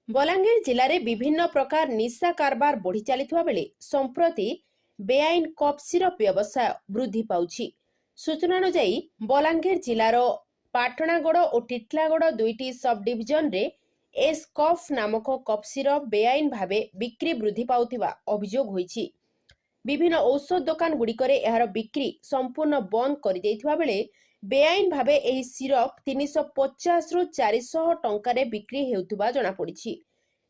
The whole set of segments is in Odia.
ବଲାଙ୍ଗୀର ଜିଲ୍ଲାରେ ବିଭିନ୍ନ ପ୍ରକାର ନିଶା କାରବାର ବଢ଼ି ଚାଲିଥିବା ବେଳେ ସମ୍ପ୍ରତି ବେଆଇନ କଫ୍ ସିରପ୍ ବ୍ୟବସାୟ ବୃଦ୍ଧି ପାଉଛି। ସୂଚନା ଅନୁଯାୟୀ, ବଲାଙ୍ଗୀର ଜିଲ୍ଲାର ପାଟଣାଗଡ଼ ଓ ଟିଟିଲାଗଡ଼ ଦୁଇଟି ସବ୍ ଡିଭିଜନରେ ଏସ୍ କଫ୍ ନାମକ କଫ୍ ସିରପ୍ ବେଆଇନ ଭାବେ ବିକ୍ରି ବୃଦ୍ଧି ପାଉଥିବା ଅଭିଯୋଗ ହୋଇଛି। ବିଭିନ୍ନ ଔଷଧ ଦୋକାନ ଗୁଡ଼ିକରେ ଏହାର ବିକ୍ରି ସମ୍ପୂର୍ଣ୍ଣ ବନ୍ଦ କରିଦେଇଥିବା ବେଳେ ବେଆଇନ ଭାବେ ଏହି ସିରପ୍ 350ରୁ 400 ଟଙ୍କାରେ ବିକ୍ରି ହେଉଥିବା ଜଣାପଡ଼ିଛି।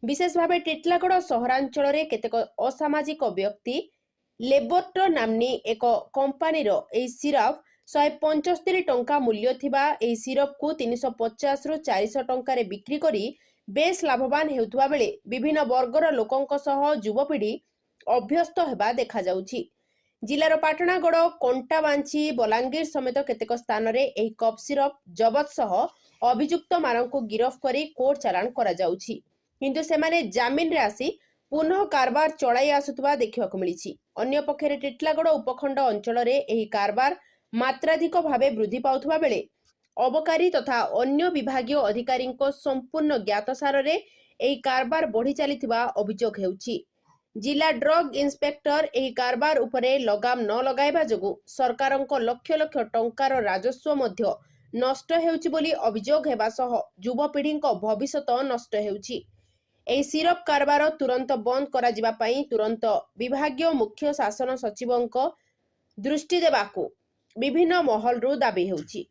ବିଶେଷ ଭାବେ ଟିଟିଲାଗଡ଼ ସହରାଞ୍ଚଳରେ କେତେକ ଅସାମାଜିକ ବ୍ୟକ୍ତି ଲେବୋର୍ଟୋ ନାମ୍ନୀ ଏକ କମ୍ପାନୀର ଏହି ସିରପ୍ 175 ଟଙ୍କା ମୂଲ୍ୟ ଥିବା ଏହି ସିରପକୁ 350ରୁ 400 ଟଙ୍କାରେ ବିକ୍ରି କରି ବେଶ୍ ଲାଭବାନ ହେଉଥିବା ବେଳେ ବିଭିନ୍ନ ବର୍ଗର ଲୋକଙ୍କ ସହ ଯୁବପିଢ଼ି ଅଭ୍ୟସ୍ତ ହେବା ଦେଖାଯାଉଛି। ଜିଲ୍ଲାର ପାଟଣାଗଡ଼, କଣ୍ଟାବାଞ୍ଚି, ବଲାଙ୍ଗୀର ସମେତ କେତେକ ସ୍ଥାନରେ ଏହି କଫ୍ ସିରପ୍ ଜବତ ସହ ଅଭିଯୁକ୍ତମାନଙ୍କୁ ଗିରଫ କରି କୋର୍ଟ ଚାଲାଣ କରାଯାଉଛି, କିନ୍ତୁ ସେମାନେ ଜାମିନରେ ଆସି ପୁନଃ କାରବାର ଚଳାଇ ଆସୁଥିବା ଦେଖିବାକୁ ମିଳିଛି। ଅନ୍ୟପକ୍ଷରେ ଟିଟିଲାଗଡ଼ ଉପଖଣ୍ଡ ଅଞ୍ଚଳରେ ଏହି କାରବାର ମାତ୍ରାଧିକ ଭାବେ ବୃଦ୍ଧି ପାଉଥିବା ବେଳେ ଅବକାରୀ ତଥା ଅନ୍ୟ ବିଭାଗୀୟ ଅଧିକାରୀଙ୍କ ସମ୍ପୂର୍ଣ୍ଣ ଜ୍ଞାତସାରରେ ଏହି କାରବାର ବଢ଼ି ଚାଲିଥିବା ଅଭିଯୋଗ ହେଉଛି। ଜିଲ୍ଲା ଡ୍ରଗ୍ ଇନ୍ସପେକ୍ଟର ଏହି କାରବାର ଉପରେ ଲଗାମ ନ ଲଗାଇବା ଯୋଗୁଁ ସରକାରଙ୍କ ଲକ୍ଷ ଲକ୍ଷ ଟଙ୍କାର ରାଜସ୍ୱ ମଧ୍ୟ ନଷ୍ଟ ହେଉଛି ବୋଲି ଅଭିଯୋଗ ହେବା ସହ ଯୁବପିଢ଼ିଙ୍କ ଭବିଷ୍ୟତ ନଷ୍ଟ ହେଉଛି। ଏହି ସିରପ୍ କାରବାର ତୁରନ୍ତ ବନ୍ଦ କରାଯିବା ପାଇଁ ତୁରନ୍ତ ବିଭାଗୀୟ ମୁଖ୍ୟ ଶାସନ ସଚିବଙ୍କ ଦୃଷ୍ଟି ଦେବାକୁ ବିଭିନ୍ନ ମହଲରୁ ଦାବି ହେଉଛି।